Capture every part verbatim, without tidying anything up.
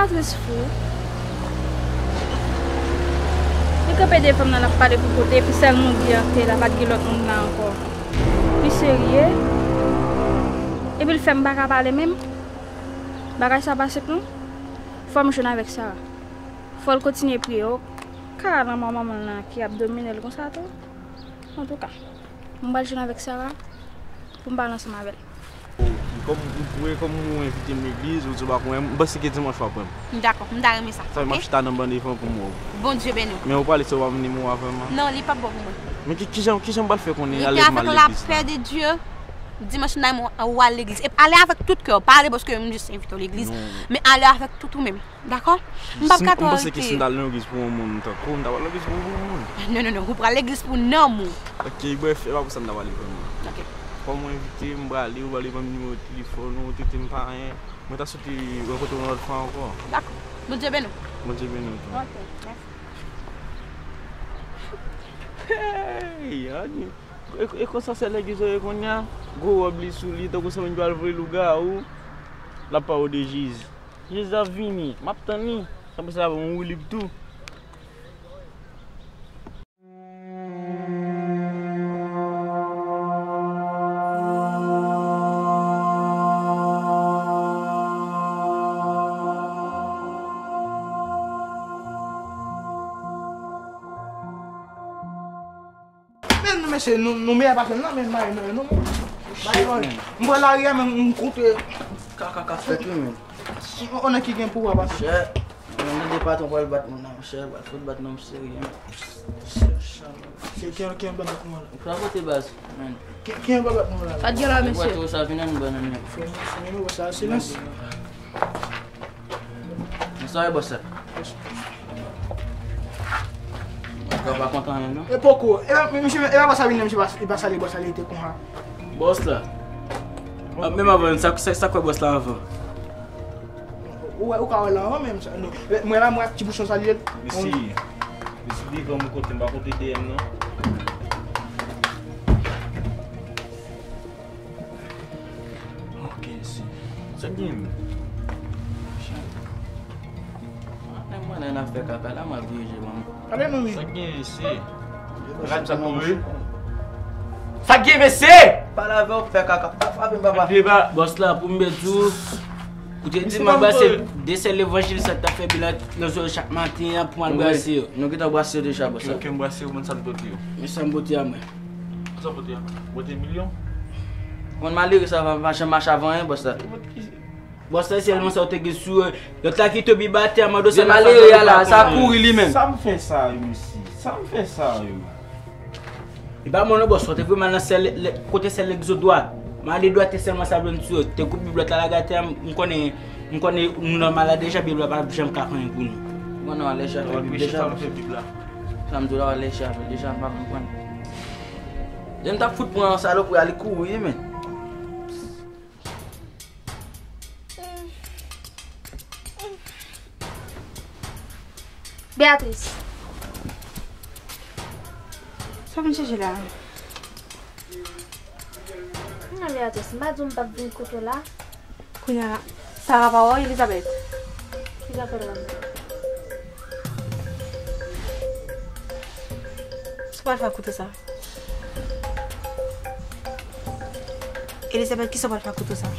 Beatrice fou. Li kanpe devan m nan, l ap pale pou kote, epi sèl moun ki antre la, pa t gen lòt moun la ankò. Li serye? Epi l fè m pa ka pale menm? Bagay sa pa senp non. Fò m jwenn avèk Sarah. Fò l kontinye priye, o. Kara nan manman l lan ki ap domine l konsa tou. Antouka, m pral jwenn avèk Sarah pou m pale ansanm avè l. Kòm ou, ou, kòm ou envite m legliz, ou di w pa konn, m panse ke dimanch w ap wè m. Dakò, m ta renmen sa. Sa vle m ap chita nan ban devan pou m wè w. Bondye beni w. Men ou prale se w pa vin wè w avè m an? Non, li p ap bon pou mwen. Men ki, kijan, kijan m pral fè konnen alèz m al legliz la? Rete avèk la pè de Dye. Dimanch nan ou al legliz. E ale avèk tout kè w. Pa ale paske m jis envite w legliz. Men ale avèk tout ou menm. Dakò? M p ap ka tro rete. M panse ke si m t al nan legliz pou yon moun tankou w, m t ap al legliz pou yon moun. Non, non, non, ou pral legliz pou nanm ou. Ok, brèf, e pa pou sa m t ap ale vrèman. Ok. Kòm ou envite m, m prale, ou prale ban m nimewo telefòn ou, ou trete m pa anyen. Mwen ta swete rankontre w yon lòt fwa ankò. Dakò. Bondye beni w. Bondye beni w tou. Ok, mèsi. Hey, Ani. E, e konsa sè legliz yo ye kounye a? Gwo wòb li sou li, tankou se moun ki pral voye lougawou. L ap pale de Jezi. Jezi ap vini, m ap tann li. Sa pou sa yon woulib tou. Men nou mesye, nou, nou meyè pase m nan, men mayi nou, nou, mayi nou. M pran lari a, men m kontre. Kaka ka fèt wi, men. On, on nèg ki gen pouvwa pase. Chè, mwen tande patwon pral bat moun nan, monchè, pral fout bat non serye. Se ki, ki an bat nou la? Ou pa pote baz, men. Ki, ki an bat nou la? Sa t gen la, mesye? Ou sa vin an ban nan men. Fè nou, fè nou sa silans. Sa e bòs la. Mwen pa kontan anyen non. E poko. E pa, misye, e pa sa vin, misye pa, e pa sa li bòs la, li te konsa. Bòs la. Menm avan, sa, sa, sa kwè bòs la avan. Ou wè, ou ka wè la avan menm sa. Mwen la, mwen ak ti bouchon sa li ye. Mesi. Mesi devan mwen kote, m pa kote dèyè m non. Ok, si. Sa k gen? Nèg mwen nan afè kaka la, m ap dirije ban mwen. Pale non, wi. Sa k gen, mesye? Rad sa tonbe? Sa k gen, mesye? Pale avè w, fè kaka. Pa frape m, papa. Deba. Bòs la, pou m byen di w, ou te di m al brase de sèl levanjil sa k t ap fè bilan nan zò yo chak maten an pou m al brase yo. Nou gentan brase yo deja, bòs la. Ok, ok, m brase yo, ban m sa m pote yo. Men sa m pote a mwen. Sa pote a? Pote milyon? Konn malere sa va pa janm mache avan anyen, bòs la. Bòs la, sèlman sa w te gen sou, euh, lòt la ki tonbe batè a, mande sa malere a la, sa kouri li menm. Sa m fè sa yo, mesye? Sa m fè sa yo? E pa mwen non, bòs, w te voye m al nan sèl, lè, kote sèl legliz yo dwa. M ale dwat, te sèlman sa vle m sou yo. Te kou Bib la, t al lage atè a, m konnen, m konnen nou nòmal la deja, Bib la pa janm ka fè anyen pou nou. Mwen nan alèje avèk Bib deja. Sa m di w la, alèje avèk deja, m pa konprann. Lè m t ap fout pran yon salopri a, li kouri, men. Beatrice. Sa vin chèche la? Non, Beatrice, m pa di w m p ap vin kote w la. Kounye a, Sara pa wè w, Elizabeth? Ki zafè l wè m? Sa w pral fè ak kouto sa? Elizabeth, kisa w pral fè ak kouto sa?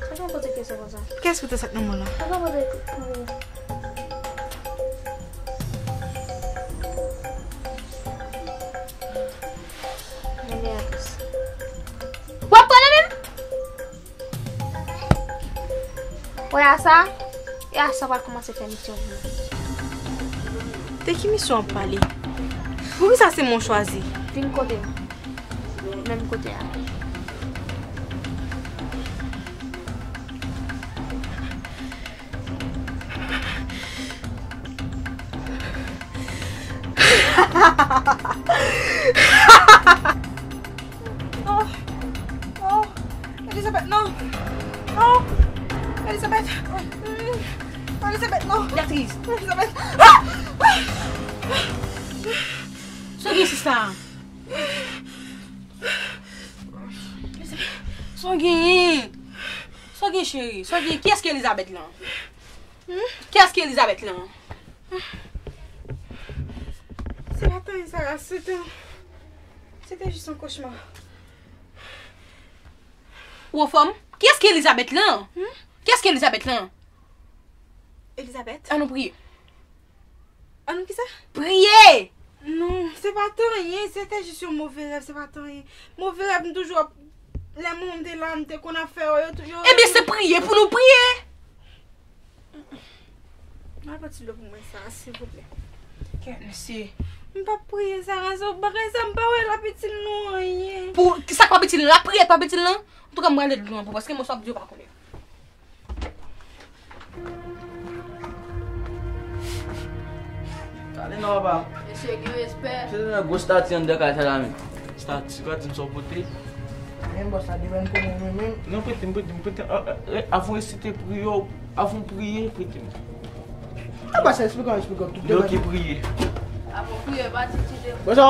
Sa k ap poze kesyon konsa? Kiyès kouto sa k nan men w la? Sa k ap poze kesyon? Mwen gen aplis. W ap pale menm? Wè a sa, e a sa w pral kòmanse fè misyon pou mwen. De ki misyon w ap pale? Poukisa se mwen w chwazi? Vin kote m. Menm kote a. Non. Non. Elizabeth, non. Non. Elizabeth. Mm. Elizabeth, non. Beatrice. Elizabeth. Ah! Sa w gen, sista? Elizabeth. Sa w gen? Gen cheri, sa gen, kiyès ki Elizabeth lan? Hmm? Kiyès ki Elizabeth lan? Se pa t anyen, Sarah, se te, se te jis yon kochma. Ou anfòm? Kiyès ki Elizabeth lan? Hmm? Kiyès ki Elizabeth lan? Elizabeth? An nou priye. An nou kisa? Priye! Non, se pa t anyen, se te jis yon move rèv, se pa t anyen. Move rèv, m toujou ap, lè mwen m te la, m te konn ap fè yo, yo tou, yo. Ebyen, se priye pou nou priye! Al pran ti dlo pou mwen, Sarah, silvouplè. Kèt, mesye. M p ap priye, Sarah, se bagay sa, m pa wè lapitil nou anyen. Pou, ki sa k pa pitil la? Priyè pa pitil lan? Antouka, m prale dlo an pou, paske mwen sa ap di yo pa konnen. Gade non, papa. Mesye gen respè. Se nan gwo stati anndan kay sa la menm. Stati, pa di m sa w pote. Men bòs la, demen konnen mwen menm. Non, prete m, prete m, prete m. Ah, ah, eh, avan w resite priye w, avan w priye, prete m. Ah, bòs la, eksplike w, eksplike w tout. Yo ki priye. Avan w priye, pa di ti de. Bòs la,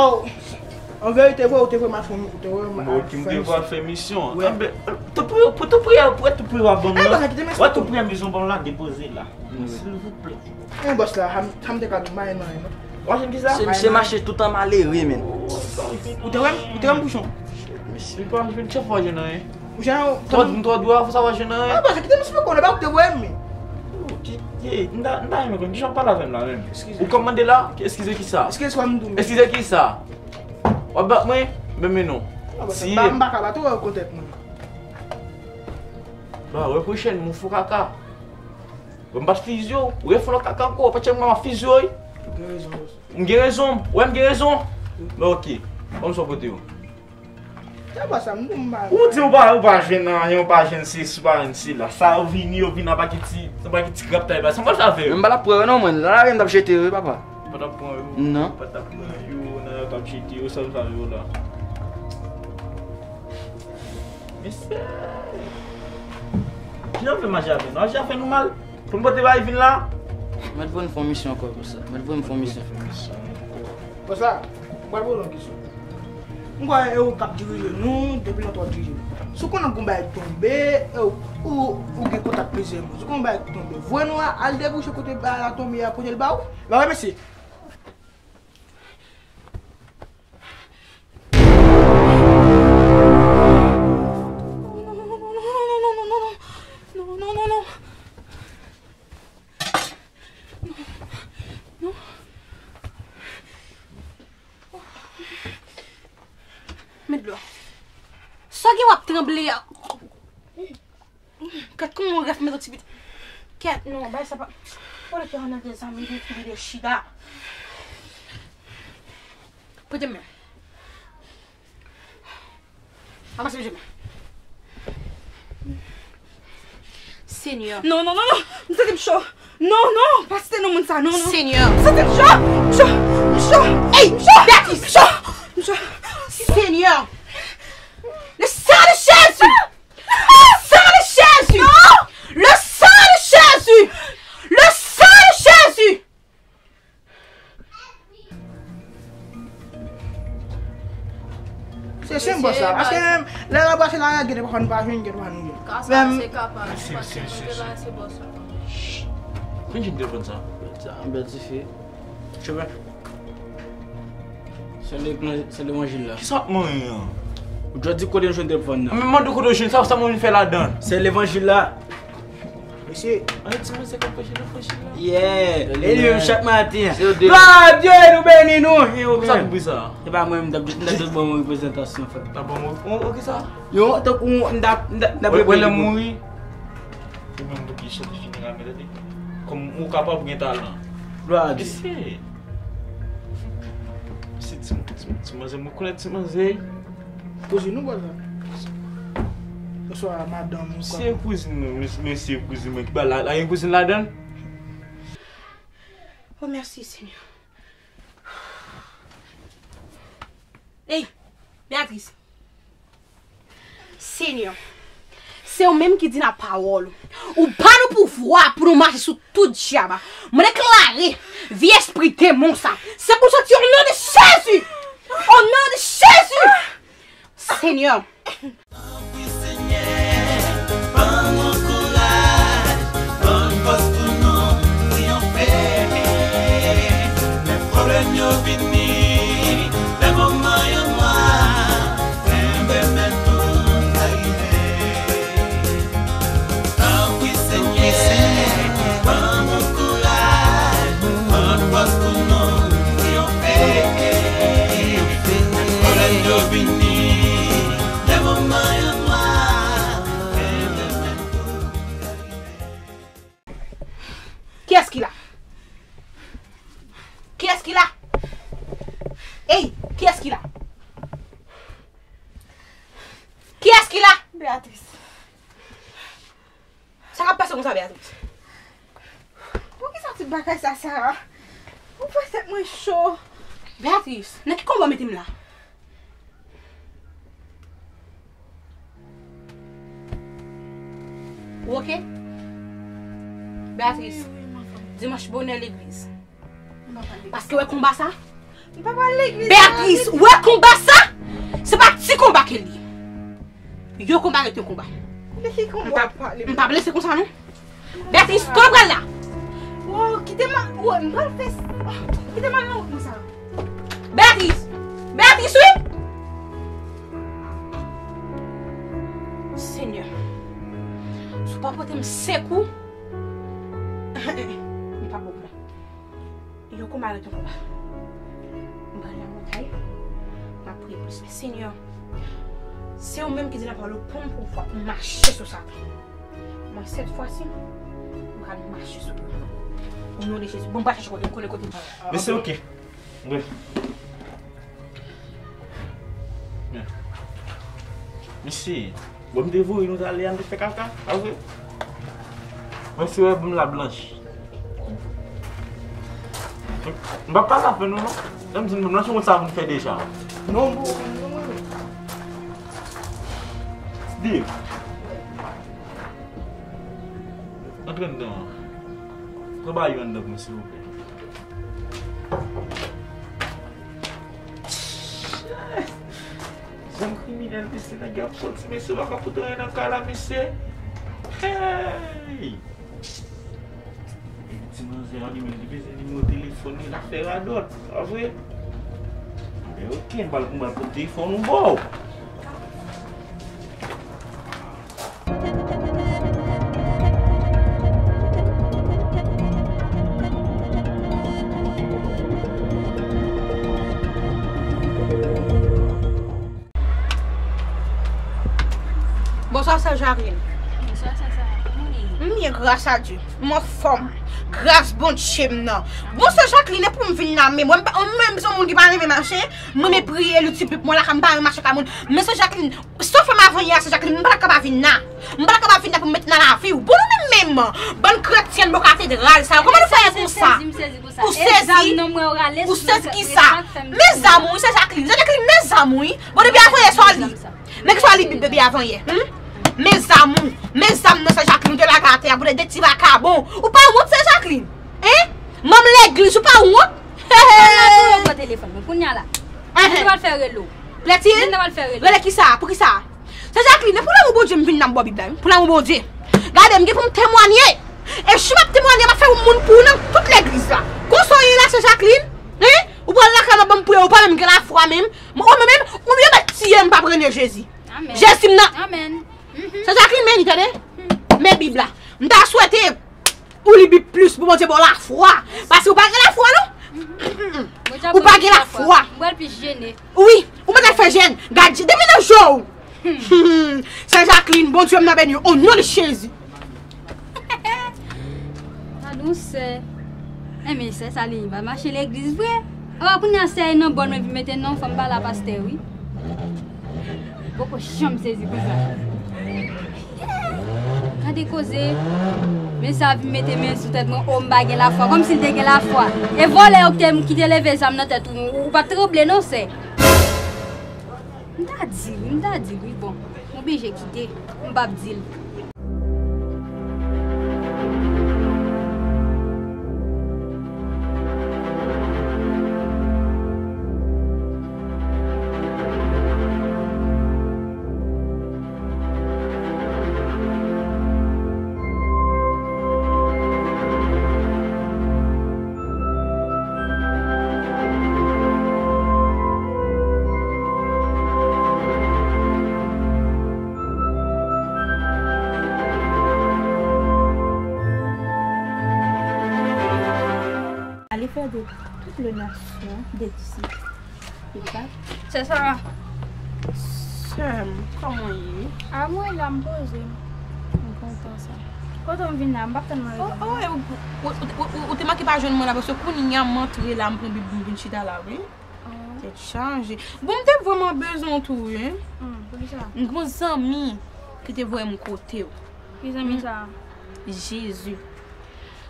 an verite, vre, ou te vre m al fè, ou te vre m al fè misyon. Ou te vre al fè misyon. Wi. Anben, tou priye, pou tou priye, pou tou priye w ap ban m nan. Wè tou priye mizon ban m la, depoze la. Silvouplè. Men bòs la, sa m, sa m te ka di w, m pa jwenn anyen non. W pa jwenn kisa? Se misye mache tout an malere, menn. Ou te wè m? Ou te wè m bouchon? Mesye. Li pa jwenn chèf, w pa jwenn anyen. Ou jwenn anyen? Twò, m twò dwòl, fò sa w pa jwenn anyen. Ah, bòs la, kite m eksplike w, non, pa ou te voye m, men. Ki, ki, m ta, m ta renmen konn, kijan w pale avè m la menm? Eskize. Ou kòmande la? Eskize kisa? Eskize sa m di w. Eskize kisa? W ap bat mwen? Men, men non. Ah, bòs la, m pa, m pa ka bat ou, wè, rekonèt mwen. Ba, wè pwochèn, mwen fò kaka. Mwen pa t fizye w, ou refè lòt kaka ankò, pa t janm mwen ap fizye w, wi. Ou gen rezon, bòs. M gen rezon, ou wè m gen rezon? Bon, oke. Ban m sa w pote yo. Se pa sa, m di w m pa. Ou di ou pa, ou pa jwenn anyen, ou pa jwenn sesi, ou pa jwenn sela. Sa yo vini, yo vin an pakèt ti, an pakèt ti graptay la. Sa m pral fè avè yo? Men m pa t ap pran yo non, mwen. Lari m t ap jete yo, wi, papa. Ou pa t ap pran yo? Non. Ou pa t ap pran yo, nan yo t ap jete yo, sa m fè avè yo la? Mesye! Kijan m fè mache avè nou? Mache a fè nou mal. Pou n pote bagay vin la? Mèt voye n fè yon misyon ankò konsa. Mèt voye m fè yon misyon. Konsa, m pral poze w yon kesyon. M kwè e ou k ap dirije nou depi lontan w dirije nou. Si w konnen gon bagay tonbe, e ou, ou, ou gen kontak plizyè moun. Si w konnen bagay tonbe, voye nou a, al debouche kote bagay la tonbe a, pote l ba ou. Ba wè mesye. Non, non, non, non. Non, non, non, non. Non, non. Met dlo. Sa gen w ap tranble a? Gad kòman w rèf met yon ti pit. Kèt non, bay sa pa. Fò lè fè ann de zanmi de fini de chita. Prete men. Avanse, Benjamin. Senyè. Non, non, non, non. M santi m cho. Non, non, pa site non moun sa, non, non. Senyè. M santi m cho. M cho. M cho. Ey, Beatrice. M cho. M cho. Senyè. Le sang de Jésus. Le sang de Jésus. Le sang de Jésus. Le sang de Jésus. Se senp bòs la. Paske menm lè l ap pase la, gen de pafwa nou pa jwenn, gen de pafwa nou jwenn. Ka sa se ka pa nou, paske nou te la, se bòs la. Konn jwenn telefòn sa? Sa yon bèl tifi. Chofè. Se levanjil la. Kisa w ap manyen an? Ou jodi kote nou jwenn telefòn nan? Men mande kote w jwenn sa, sa mwen vin fè ladan? Se levanjil la. Mesye. Ann ti manzè k ap preche nan levanjil la. Yeah. E li menm chak maten. Glwa a Dye, nou beni nou. Sa pou bri sa? Se pa mwen, m t ap, m t ap jis ban yon reprezantasyon, frè. T ap ban mwen, ou, ou ki sa? Yo, tankou m t ap, m t ap, m t ap reprezante. Ou menm pou ki chante fineral, men tande. Kòm ou kapab, ou gen talan. Glwa a Dye. Mesye. Se ti, ti, ti manzè, mwen konnen ti manzè. Kouzin ou, bòs la? Oswa madanm ou? Se kouzin mwen, mes-, mesye kouzin mwen. Ki ba la, la gen kouzin ladan? Oh, mèsi, Senyè. Ey, Beatrice. Senyè, se ou menm ki di nan pawòl ou, ou ba nou pouvwa pou nou mache sou tout dyab. Mwen deklare vye espri demon sa, se pou soti o non de Jezi. O non de Jezi. Senyè. Tanpri, Senyè, ban nou Ey, kiyès ki la? Kiyès ki la? Beatrice. Sa k ap pase konsa, Beatrice? Poukisa tout bagay sa, Sarah? Ou fè tèt mwen cho. Beatrice, nan ki konba w mete m la? Ou oke? Beatrice, dimanch bonè legliz. Paske wè konba sa? M pa pral legliz. Beatrice, wè konba sa? Se pa ti konba ke l ye. Yon konba ret yon konba. De ki konba w ap pale? M p ap lese konsa non. Beatrice, kote w pral la? Wow, kite m, wow, m pral fè, kite m al nan wout mwen sa. Beatrice! Beatrice, wi! Senyè, si w pa pote m sekou, m p ap bon plan. Yon konba ret yon konba. M pral nan montay, m ap priye plis. Men Senyè, se ou menm ki di nan pawòl ou pou m pouvwa pou m mache sou Satan. Mwen, sèt fwa si, m pral mache sou yo. O non de Jezi. Bon, m pral chache kote m kole kote m pral. Men se oke. Wi. Mesye, bon, m te voye nou t ale a, n te fè kaka, pa vre? Mesye, wè, m la blanch. M pa pale avè nou, non. Lè m di nou blanch, se moun sa moun fè deja. Non, bon, non, non. Steve. Antre anndan an. Pran ba yo anndan pou mwen, silvouplè. Zam kriminèl, mesye, nèg yo ap soti, mesye, yo pa ka fout anyen nan kay la, mesye. Hey! Epi ti manzè a li menm, li bezwen nimewo telefòn li, l ap fè radòt, pa vre? Anben, oke, m pral, m pral pran telefòn ou ba w. Bonswa, sè Jacqueline. Bonswa, sè Sarah. Kòman w ye? M byen, gras a Dye. M anfòm. Gras Bondye m nan. Bon, sè Jacqueline, e pou m vin la menm. Mwen, mwen menm, se yon moun ki pa renmen mache. Mwen, mwen priye, li ti pip mwen lakay, m pa renmen mache kay moun. Men sè Jacqueline, sa w fè m avanyè a, sè Jacqueline, m pa t ap ka pa vin la. M pa t ap ka pa vin la pou m met nan lavi w. Bon, nou menm menm, bann kretyèn bò katedral sa yo, kòman nou fè konsa? Ou sezi? Ou sezi kisa? Men zam ou, sè Jacqueline. Sè Jacqueline, men zam ou, wi. Bon, depi avanyè sa w li. Men kisa w li Bib depi avanyè? Hum? Men zam ou, men zam nan, sè Jacqueline, ou te lage atè a pou de ti vakabon. Ou pa wont, sè Jacqueline? Hein? Manm legliz, ou pa wont? Hey, hey! Pran telefòn mwen kounya la. Mwen te pral fè rele w. Lètil? Mwen te pral fè rele. Rele kisa? Pou kisa? Sè Jacqueline, pou lanmou Bondye m vin nan bò Bib la, wi. Pou lanmou Bondye. Gade, m gen pou m temwanye. E si m ap temwanye, m ap fè yon moun pou ou nan tout legliz la. Konsa w ye la, sè Jacqueline? Hein? Ou pral lakay mwen ban m priye, ou pa menm gen lafwa menm. Mwen, ou menm, ou byen mèt tiye m, m p ap rene Jezi. Amèn. Jezi m nan. Amèn. Mhm. Sè Jacqueline, men li, tande? Mhm. Men Bib la. M ta swete ou li Bib plis pou Bondye ba w lafwa. Paske ou pa gen lafwa, non. Mhm. Ou pa gen lafwa. Mwen pral pi jene. Wi, ou mèt al fè jèn. Gad, depi nan je w. Hmm. Sè Jacqueline, Bondye m nan beni w. O non de Jezi. Gad yon sè. Enben, sè sa li pa mache legliz vre. Awa, kounye a, sè nan bòn mwen vin mete non, fò m pale a pastè, wi. Poko janm sezi konsa. Gade koze. Men sa vin mete men sou tèt mwen, o, m pa gen lafwa. Kòmsi l te gen lafwa. E vòlè yo ki te, ki te leve zam nan tèt ou, ou pa t tranble non, sè. M ta di l, m ta di l, wi, bon. M oblije kite. M p ap di l. Allez faire de toutes les nations des disciples. Sè Sarah. Sè m, kòman w ye? A, mwen la, m poze m. M kontan sa. Kote w vin la? M p ap tann mwen rete. Oh, oh, e ou, ou, ou, ou, ou, ou te manke pa jwenn mwen la, paske kounye a m antre la, m pran Bib, m vin chita la, wi. Tèt chaje. Bon, m te vrèman bezwen w tou, wi. Hmm, poukisa? M gon zanmi ki te voye m kote w. Ki zanmi sa? Jezi.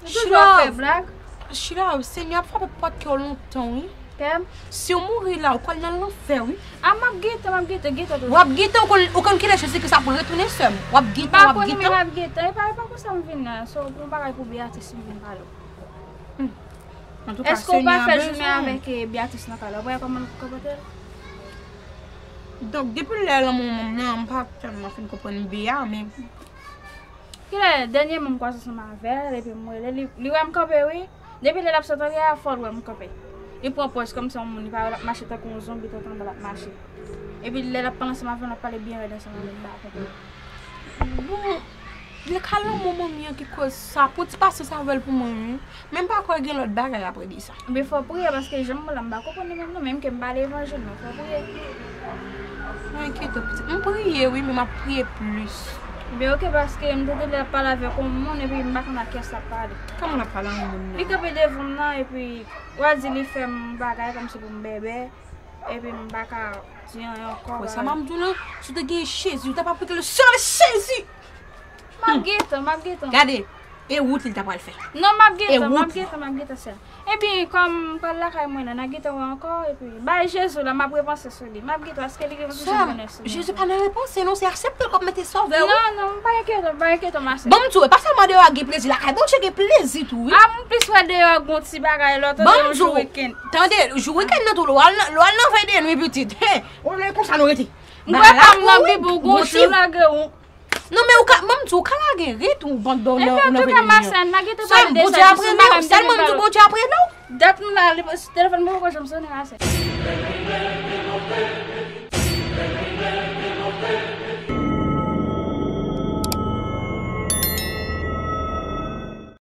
Ou toujou ap fè blag? Chila, Senyè ap frape pòt kè w lontan, wi. Kè m? Si w mouri la, ou pral nan lanfè, wi. A, m ap gentan, m ap gentan, gentan toujou. W ap gentan, ou konn, ou konn kilè Jezi Kris ap retounen, sè m? W ap gentan, w ap gentan. M pa konnen, men m ap gentan. E pa, e pa konsa m vin la. Se yon bagay pou Beatrice m vin pale w. Hmm. Antouka, Senyè a bezwen w. Èske w pa fè jounen avèk, eh, Beatrice nan kay la? Ou pa wè kòman l konpòte l? Donk, depi lè lanmou manman m nan, m pa tèlman fin konprann Bea, men Kilè, dènyèman m kwaze ansanm avè l, epi m rele li, li wè m kanpe, wi. Depi lè l ap sot anlè a, fò l wè m kanpe. Li pran pòz kòmsi yon moun, li pa wè l ap mache tankou yon zonbi, tout anba l ap mache. Epi lè l ap pale ansanm avè m, l ap pale byen rèd ansanm avè m, m pa konprann. Bon, e ka lanmou manmi an ki koz sa, pran ti pasyans avè l pou mwen, wi. Men m pa kwè gen lòt bagay apre de sa. Ebyen, fò w priye, paske jan m wè la, m pa konprann li menm non, menm ke m pa levanjil, men fò w priye. Mwen enkyete w, pitit. M priye, wi, men m ap priye plis. Ebyen, oke, paske m tande lè l ap pale avèk yon moun, epi m pa konn ak kiyès l ap pale. Kòman l ap pale ak yon moun nan? Li kanpe devan m nan, epi w a di li fè m bagay kòmsi pou m bèbè, epi m pa ka di anyen ankò. Wè sa m ap di w lan, si w te gen Jezi, ou t ap aplike l, sèl Jezi! M ap gentan, m ap gentan. Gade, e wout li ta pral fè. Non, m ap gentan, m ap gentan, m ap gentan, sè. Ebyen, kòm m pral lakay mwen la, n a gentan wè ankò, epi bay Jezi la, m ap repanse sou li. M ap gentan, paske li gen yon ti jan bonè sou mwen. Jezi pa nan repanse non, se aksepte l kòm mete sovè w. Non, non, m pa enkyete, m pa enkyete, ma sè. Bon, m di w, e pa sèlman deyò a gen plezi, lakay Bondye gen plezi tou, wi. A, m plis wè deyò a gon ti bagay lòt, tande yon jou wikenn. Tande, jou wikenn nan tou, lè w al nan, lè w al nan vèy de nwi, pitit. Hen, w wè konsa nou rete. M kwè pa m nan Bib ou gon jou lage ou. Non, men ou ka, ban m di w, ou ka lage rit ou ban dòmi nan, ou nan vèy de nwi an. Epi antouka, ma sè, n a gentan pale de sa, jis yon bagay m te vin pale w. Sèlman m di w Bondye ap rele w. Dat nou la, li, telefòn mwen poko janm sonnen, ma sè.